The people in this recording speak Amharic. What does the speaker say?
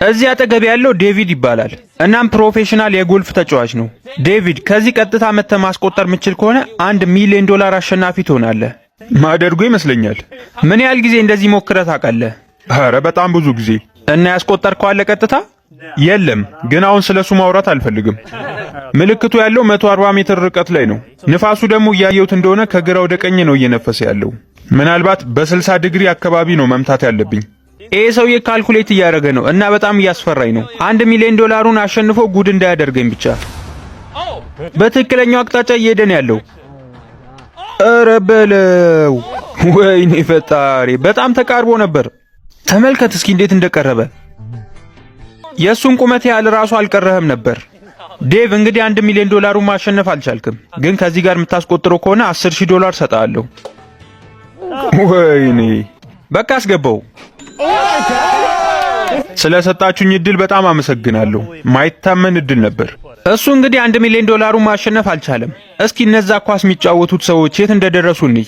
እዚህ አጠገብ ያለው ዴቪድ ይባላል። እናም professional የጎልፍ ተጫዋች ነው። ዴቪድ፣ ከዚህ ቀጥታ መተህ ማስቆጠር የምትችል ከሆነ 1 ሚሊዮን ዶላር አሸናፊ ትሆናለህ። ማደርገው ይመስለኛል። ምን ያህል ጊዜ እንደዚህ ሞክረህ ታውቃለህ? ኧረ በጣም ብዙ ጊዜ። እና ያስቆጠርከው አለ ቀጥታ? የለም፣ ግን አሁን ስለሱ ማውራት አልፈልግም። ምልክቱ ያለው 140 ሜትር ርቀት ላይ ነው። ንፋሱ ደግሞ እያየሁት እንደሆነ ከግራ ወደ ቀኝ ነው እየነፈሰ ያለው። ምናልባት በ60 ዲግሪ አካባቢ ነው መምታት ያለብኝ። ይሄ ሰውዬ calculate እያደረገ ነው እና በጣም እያስፈራኝ ነው። 1 ሚሊዮን ዶላሩን አሸንፎ ጉድ እንዳያደርገኝ ብቻ። በትክክለኛው አቅጣጫ እየሄደ ነው ያለው። ኧረ በለው! ወይኔ ፈጣሪ፣ በጣም ተቃርቦ ነበር። ተመልከት እስኪ እንዴት እንደቀረበ። የእሱን ቁመት ያህል ራሱ አልቀረህም ነበር። ዴቭ፣ እንግዲህ 1 ሚሊዮን ዶላሩን ማሸነፍ አልቻልክም፣ ግን ከዚህ ጋር የምታስቆጥረው ከሆነ 10,000 ዶላር ሰጥሃለሁ። ወይኔ! በቃ አስገባው። ስለሰጣችሁኝ እድል በጣም አመሰግናለሁ። ማይታመን እድል ነበር። እሱ እንግዲህ 1 ሚሊዮን ዶላሩን ማሸነፍ አልቻለም። እስኪ እነዛ ኳስ የሚጫወቱት ሰዎች የት እንደደረሱ እንይ።